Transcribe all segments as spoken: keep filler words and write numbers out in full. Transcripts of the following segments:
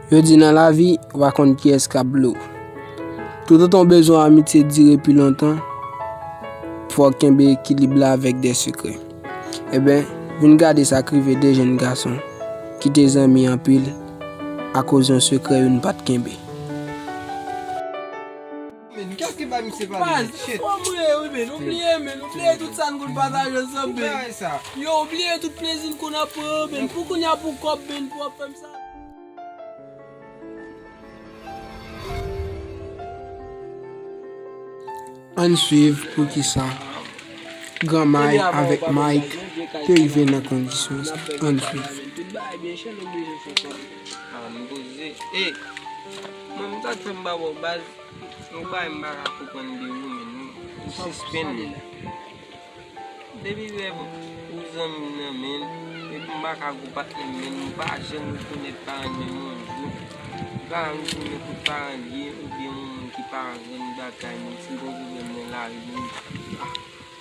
Yo di nan lavi, ou pa konn kiyès k ap blo w. Toutotan w bezwen yon amitye dire pi lontan, fò w kenbe ekilib la avèk de sekrè. Enben, vin gade sa k rive de jèn gason ki te zanmi anpil akoz yon sekrè youn pa t kenbe. Men, kiyès ki bay misye pale? Baz, shit. Fò mwen, wi, men, ou bliye, men, ou bliye tout sa n konn pataje ansanm, men. Yo, ou bliye tout plezi n konn ap pran yo, men. Pou kounye a, pou kòb, men, pou w ap fè m sa. Ann swiv poukisa Gran May avèk Mike te rive nan kondisyon sa. Ann swiv. Ah, m poze. E, mwen, m ta fè m ba w baz. Yon bagay m pa ka konprann de ou, men, ou sispann. Depi lè ou zanmi m nan, men, epi m pa ka gwo patnè m, men, m pa janm rekonèt paran m, men, yon jou, paran m tounen kot paran l ye, oubyen yon moun ki pa rann bagay, men, si m gon pwoblèm nan lari, men, ah,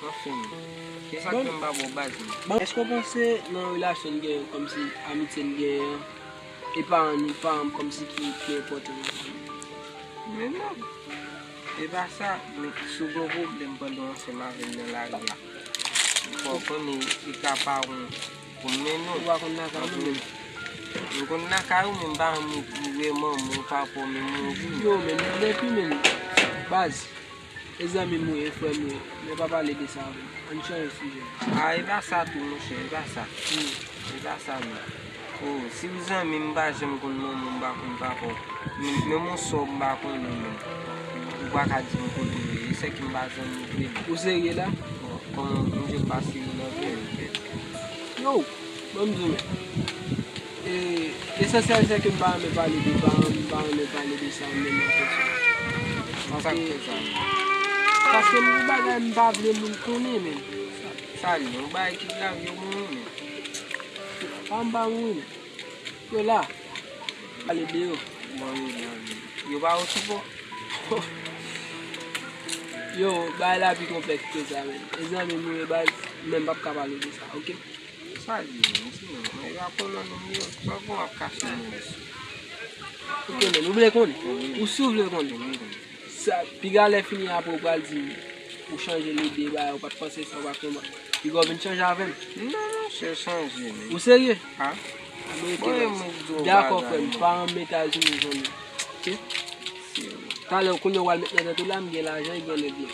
anfen, men, se sa k fè m pa ba w baz, men. Èske w panse nan relasyon n genyen, kòmsi amitye n genyen an, e paran nou, paran m kòmsi ki pi enpòtan nan vi nou? Men non. E pa sa, men si w gen yon pwoblèm pandan w ansanm avè m nan lari a, fò w konnen e ka paran w pou m mennen w. Ou pa konn lakay nou menm? M konn lakay ou, men m pa renmen ou vrèman, men w pa pou menm yon jou. Yo, men, depi, men, baz. E zanmi m ou ye, e frè m ou ye, men pa pale de sa avè m. Ann chanje sijè. A, e pa sa tou, monchè, e pa sa. Hmm. E pa sa, non. O, si w zanmi m, m pa janm konn manman w, m pa konn papa w. Men, menm yon sè w m pa konnen, men. Ou pa ka di m kote w ye. E sèke m pa zanmi w vre, non. Ou serye la? Bon, kòman, m jwenn pa serye nan vre, men. Yo, ban m di w, men. E, esansyèl se ke m pa renmen pale de paran m, m pa renmen pale de sa menm an kesyon. Sa k fè sa, menm? Paske m gen bagay m pa vle moun konnen, menm. Sa l ye? Yon bagay ki grav, yo mouri, menm. Paran m pa mouri, menm. Yo la. Pale de yo. Bon, yo la, menm. Yo pa okipe w? Yo, bagay la pi konplèks ke sa, menm. E zanmi m ou ye, baz, men m p ap ka pale de sa, oke? Sa l ye, menm, sinon, nèg la konnen nou ye, sa w ap kache nou. Ok, men, ou vle konnen? Wi. Ou si w vle konnen? Wi, wi. Sa, piga lè fini apre w pral di m, ou chanje lide, bagay, ou pa t panse sa, ou pa t konprann. Piga w vin chanje avè m. Non, monchè, chanje, men. Ou serye? Ha? Bon, men, mwen di w bagay. Dakò, frè m, pa ann Etazini, zanmi. Ok? Talè, kounye a w al met nan tèt ou la, m gen lajan, e gen nèg yo.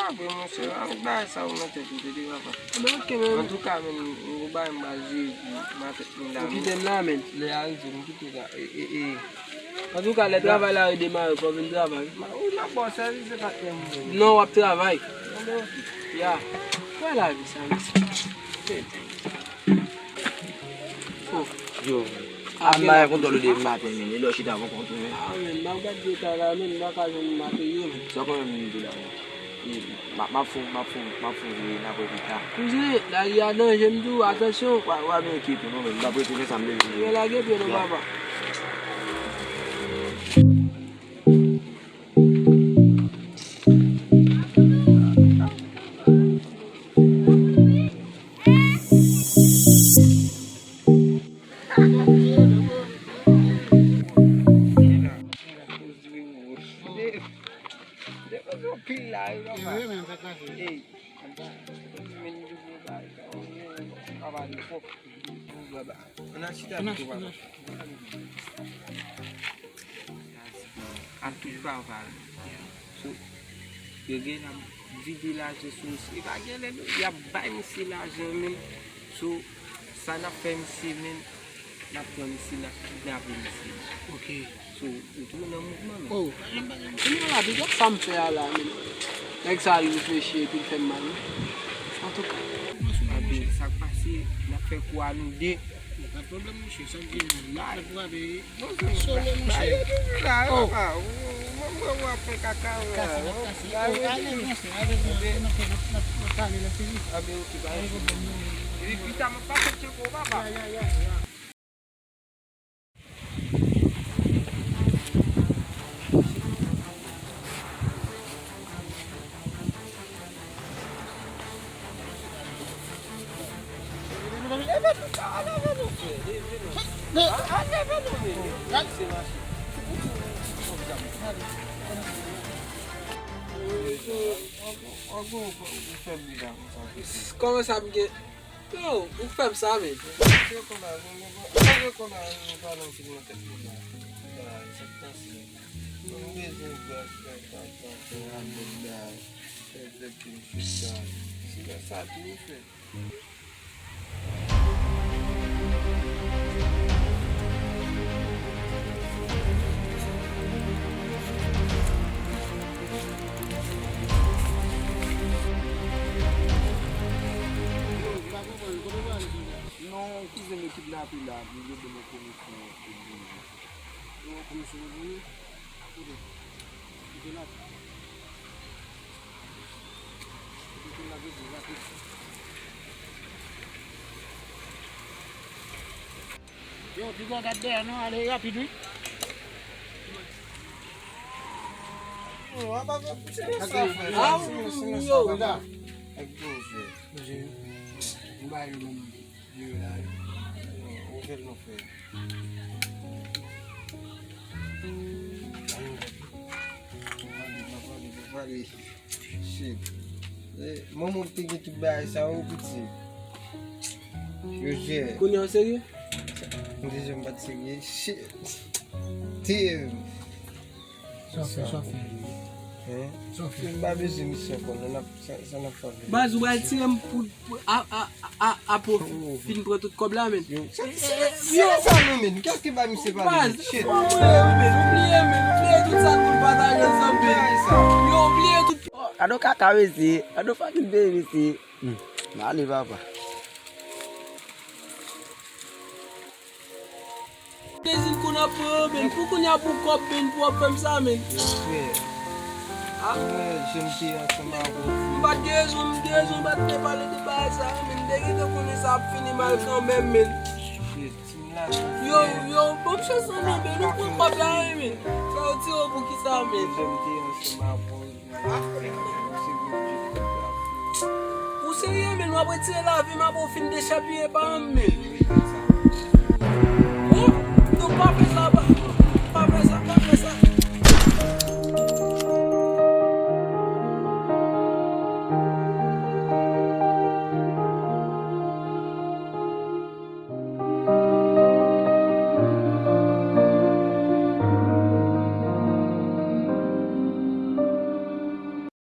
Ah, vre, monchè, avèk bagay sa yo nan tèt ou, tete papa. Anben, ok, men. Antouka, men, ou bay m baz, jezi, nan tèt mwen la. Ou kite m la, men. Lè a rive, m kite la. E, e, e. Antouka, lè travay la redemare, fò w vin travay. Ma, ou nan bon sèvis, se pa tèm. Non, w ap travay. Anben, ok. Ya. Wè lavi sa, mesye. Tete. Oh. Yo, a m pa gen kontwòl ou depi maten, men. E lè w chita pou kont ou, men. Ah, men, m ap gade eta la, men, m pa ka jwenn materyo, men. Sa w konn menm di la, men. E, m ap, m ap fon, m ap fon, m ap fon veye, n ap wè pita. Kouzen, lari a danje, m di w, atansyon. Wa, wa byen kite, non, men, m ap retounen sa m te vini. Yo lage pye non, papa. Ak tout travay. So, yo gen la vide lajan sou misye. E pa gen lè y ap bay misye lajan menm. So, sa n ap fè misye menm, n ap pran misye, n ap kidnape misye. Ok. So, ou tou nan mouvman menm. Oh, kounye a la, big up sa m fè a la menm. Nèg sa al reflechi epi l fè m mal, wi. Antouka. Anben, sa k pase, n ap fè kou a nou de. Pa t pwoblèm, monchè, sa k gen la, l ap frape. Solo, monchè. Oh. Kase, n ap kase. Oh, ale, monchè, ale, n ap, n ap, n ap pale la, se li. Epi pita, m ap pase tcheko, papa. Ya, ya, ya, ya. Kòman sa m gen? Yo, ou fè m sa, men. Non, kouzen m yo kidnape la, m gen de mwen konesans. Yo konesans ou vini? Kote? Kote la? Yo, piga gad dèyè non, ale rapid wi. Yo, apa fè ti sa, frè? Ah, yo. Ak bon, frè. Yo la, yo. Ouvè l non, frè. Shit. Eh, manman te gen tout bagay sa yo, piti. Yo jere. Kounye a w serye? M te janm pa t serye. Shit. Tiye m. Sa w fè, sa w fè. Hein? Sa w fè. M pa bezwen misye ankò, non, n ap, sa, sa n ap fè. Baz, ou pral tire m pou, pou, a, a, a, a, pou fin pran tout kòb la, men. Yo, se, se, se sa non, men. Kiyès ki ba misye pale? Baz, shit. Fò mwen, men, oubliye, men, oubliye tout sa nou pataje ansanm, men. Yo, oubliye tout. Gade yon kaka, mesye. Gade yon fucking peyi, mesye. Hmm. M ale, papa. Dezin kou n ap pran yo, men pou kounye a pou kòb, men pou w ap fè m sa, men. Yo, frè. Ah. Mwen, jan m te ansanm avè w. M pa t gen rezon, m gen rezon, m pa t vle pale de bagay sa, men m te gentan konnen sa ap fini mal kanmenm, men. Shit, si m la. Yo, yo, ban m chans lan non, men nou pran kòb la, wi, men. Fè yo tire w pou kisa, men. Jan m te ansanm avè w. Ou serye, men w ap retire lavi m apre w fin dechèpiye paran m, men. Oh, nou pa fè sa,